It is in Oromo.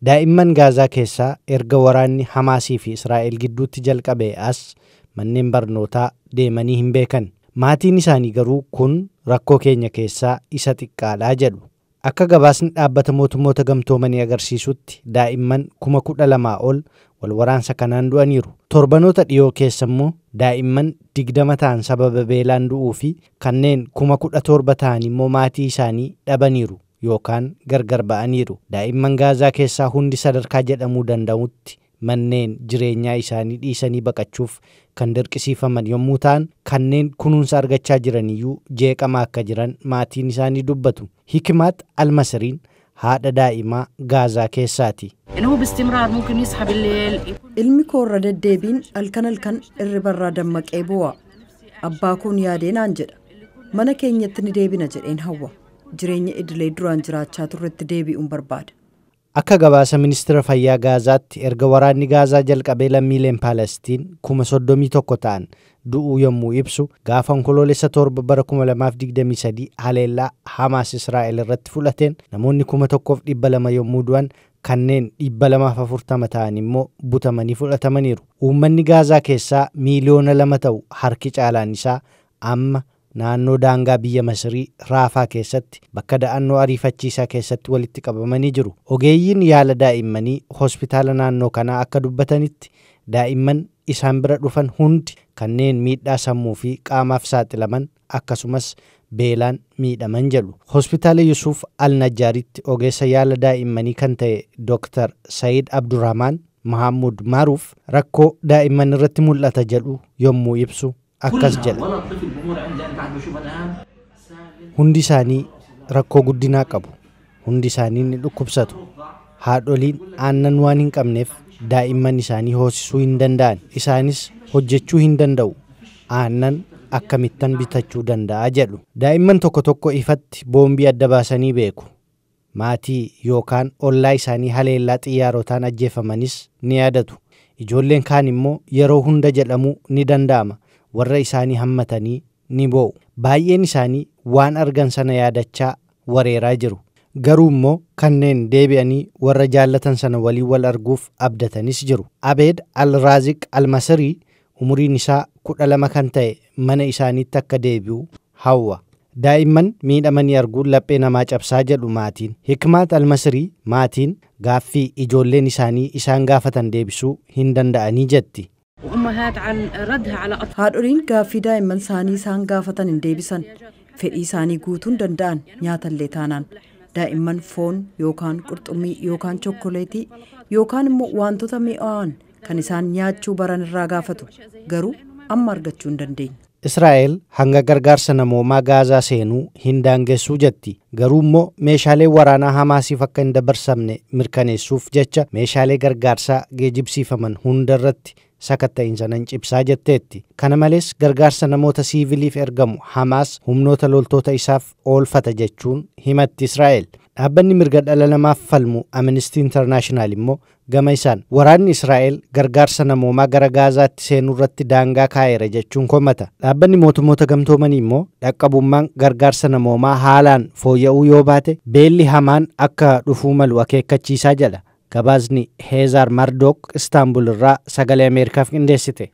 Daa'imman Gaazaa keessaa erga waraanni Hamaasii fi Israa'el gidduutti jalqabee as manneen barnootaa deemanii hin beekan. Maatiin isaanii garuu kun rakkoo keenya keessaa isa xiqqaadhaa jedhu. Akka gabaasni Dhaabbata Mootummoota Gamtoomanii agarsiisutti daa'imman 12,000 ol wal waraansa kanaan du'aniiru. Torbanoota dhiyoo keessa immoo daa'imman 20 ta'an sababa beelaan du'uu fi kanneen 17,000 ta'an immoo maatii isaanii dhabaniiru yookaan gargar ba'aniiru. Daa'imman Gaazaa keessaa hundi sadarkaa jedhamuu danda'utti manneen jireenyaa isaanii dhiisanii baqachuuf kan dirqisiifaman yommuu ta'an, kanneen kunuunsa argachaa jiraniyyuu jeeqamaa akka jiran maatiin isaanii dubbatu. Hikimaat Almasiriin haadha daa'imaa Gaazaa keessaati. Ilmi koo irra deddeebiin halkan halkan irribarraa dammaqee boo'a. Abbaa koon yaadee naan jedha. Mana keenyatti ni deebina jedheen hawwa. Jireenya idilee duraan jiraachaa turretti deebi'uun barbaada. Akka gabaasa ministeera fayyaa Gaazaatti erga waraanni Gaazaa jalqabee lammiileen Paalestiin 31,000 ta'an du'uu yommuu ibsu, gaafa Onkoloolessa 7 bara 2023 haleellaa Hamaas Israa'el irratti fudhateen namoonni 1,200 yommuu du'an, kanneen 240 ta'an immoo butamanii fudhatamaniiru. Uummanni Gaazaa keessaa 2 miiliyoona ta'u harki caalaan isaa amma naannoo daangaa biyya Masirii Raafaa keessatti bakka da'annoo ariifachiisaa keessatti walitti qabamanii jiru. Ogeeyyiin yaala daa'immanii hospitaala naannoo kanaa akka dubbatanitti, daa'imman isaan bira dhufan hundi kanneen miidhaa sammuu fi qaamaaf saaxilaman akkasumas beelaan miidhaman jedhu. Hospitaala Yusuuf Al-Najjaaritti ogeessa yaala daa'immanii kan ta'e Dr. Sayid Abdurrahman Mahammud Maaruuf rakkoo daa'imman irratti mul'ata jedhu yommuu ibsu akkas jedha. Hundi isaanii rakkoo guddinaa qabu. Hundi isaanii ni dhukkubsatu. Haadholiin aannan waan hin qabneef daa'imman isaanii hoosisuu hin danda'an. Isaanis hojjechuu hin danda'u. Aannan akkamittan bitachuu danda'a jedhu. Daa'imman tokko tokko ifatti boombii adda baasanii beeku. Maatii yookaan ollaa isaanii haleellaa xiyyaarotaan ajjeefamanis ni yaadatu. Ijoolleen kaan immoo yeroo hunda jedhamuu ni danda'ama. Warra isaanii hammatanii ni boo'u. Baay'een isaanii waan argan sana yaadachaa wareeraa jiru. Garuu immoo kanneen deebi'anii warra jaallatan sana waliin wal arguuf abdatanis jiru. Abeed Al-Raaziq Al-Masirii umuriin isaa 12 kan ta'e mana isaaniitti akka deebi'u hawwa. Daa'imman miidhamanii arguun laphee namaa cabsaa jedhu maatiin. Hikmaat Almasirii maatiin gaaffii ijoolleen isaanii isaan gaafatan deebisuu hin danda'anii jetti. Haadholiin gaaffii daa'imman isaanii isaan gaafatan hin deebisan. Fedhii isaanii guutuu hin danda'an nyaatallee taanaan. Daa'imman foon yookaan qurxummii yookaan chokkoleetii yookaan immoo wantoota mi'aawan kan isaan nyaachuu baran irraa gaafatu. Garuu amma argachuu hin dandeenye. Israa'el hanga gargaarsa namoomaa Gaazaa seenuu hin daangessuu jetti. Garuu immoo meeshaalee waraanaa Hamaasiif akka hin dabarsamne mirkaneessuuf jecha meeshaalee gargaarsaa geejibsiifaman hundarratti sakatta'iinsa nan cibsaa jetteetti. Kana malees gargaarsa namoota siiviliif ergamu Hamaas humnoota loltoota isaaf oolfata jechuun himatti Israa'el. Dhaabbanni mirga dhala namaaf falmu Amnesty International immoo gama isaan waraanni Israa'el gargaarsa namoomaa gara Gaazaatti seenuu irratti daangaa kaa'eera jechuun komata. Dhaabbanni Mootummoota Gamtoomanii immoo dhaqqabummaan gargaarsa namoomaa haalaan fooyya'uu yoo baate beelli hamaan akka dhufuu malu akeekkachiisaa jedha. Gabaasni Heezaar Mardook Istaanbul irraa Sagalee Ameerikaaf qindeessite.